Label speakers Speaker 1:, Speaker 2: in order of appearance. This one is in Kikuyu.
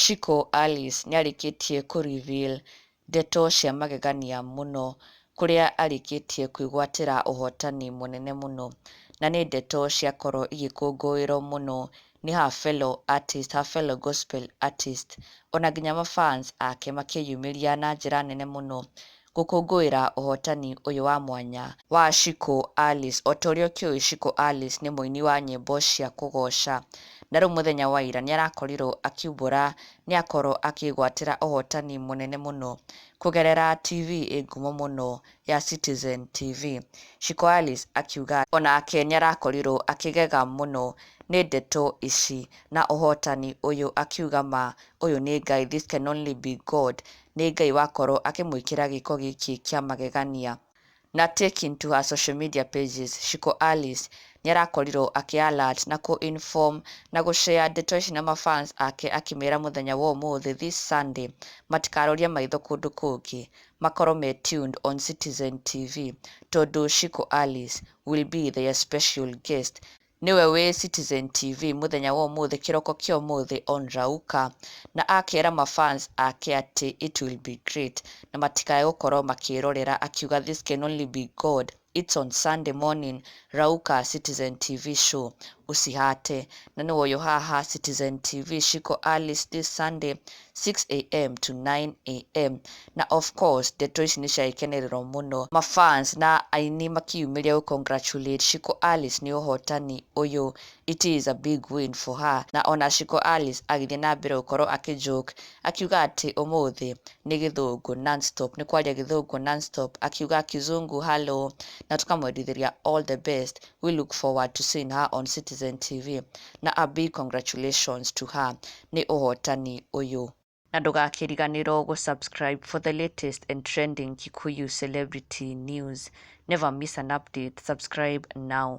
Speaker 1: Shiko Alice nĩarĩkĩtie kũ reveal ndeto cia magegania mũno kũrĩa arĩkĩtie kwĩgwatĩra ũhotani mũnene mũno, na nĩ ndeto ciakorwo igĩkũngũĩrwo mũno nĩ her fellow artist, her fellow gospel artist, ona nginya ma fans ake makĩyumĩria na njĩra nene mũno gũkũngũĩra ũhotani ũyũ wa mwanya wa Shiko Alice. O ta ũrĩa ũkĩũĩ, Shiko Alice nĩ mũini wa nyĩmbo cia kũgoca, na rĩu mũthenya wa ira nĩ arakorirwo akiumbũra nĩ akorwo akĩgwatĩra ũhotani mũnene mũno kũgerera TV ĩ ngumo mũno ya Citizen TV. Shiko Alice akiuga onake nĩ arakorirwo akĩgega mũno nĩ ndeto ici na ũhotani ũyũ, akiuga ma ũyũ nĩ Ngai, this can only be God, nĩ Ngai wakorwo akĩmwĩkĩra gĩko gĩkĩ kĩa magegania. Na taking to her social media pages, Shiko Alice nĩ arakorirwo akĩ alert na kũ inform na gũ share ndeto ici na mafans ake, akĩmera mũthenya wa ũmũthĩ, this Sunday, matikarorie maitho kũndũ kũngĩ, makorwo me tuned on Citizen TV tondũ Shiko Alice will be their special guest, nĩwe wĩ Citizen TV mũthenya wa ũmũthĩ, kĩroko kĩa ũmũthĩ on Rauka, na akera mafans ake atĩ it will be great na matikae gũkorwo makĩrorera, akiuga this can only be God, it's on Sunday morning, Rauka Citizen TV show, usihate. Na nĩwe ũyũ haha, Citizen TV, Shiko Alice, this Sunday 6 a.m. to 9 a.m. Na of course ndeto ici nĩ ciagĩkenererwo mũno, mafans na aini makĩyumĩria gũ congratulate Shiko Alice nĩ ũhotani ũyũ. It is a big win for her. Na ona Shiko Alice agĩthiĩ na mbere gũkorwo akĩ joke, akiuga atĩ ũmũthĩ nĩ gĩthũngũ non-stop, nĩ kwaria gĩthũngũ non-stop, akiuga "Kizungu hello", na tukamwendithĩria all the best. We look forward to seeing her on Citizen TV, na a big congratulations to her nĩ ũhotani ũyũ. Na ndũgakĩriganĩrwo gũ-subscribe for the latest and trending Kikuyu celebrity news. Never miss an update. Subscribe now.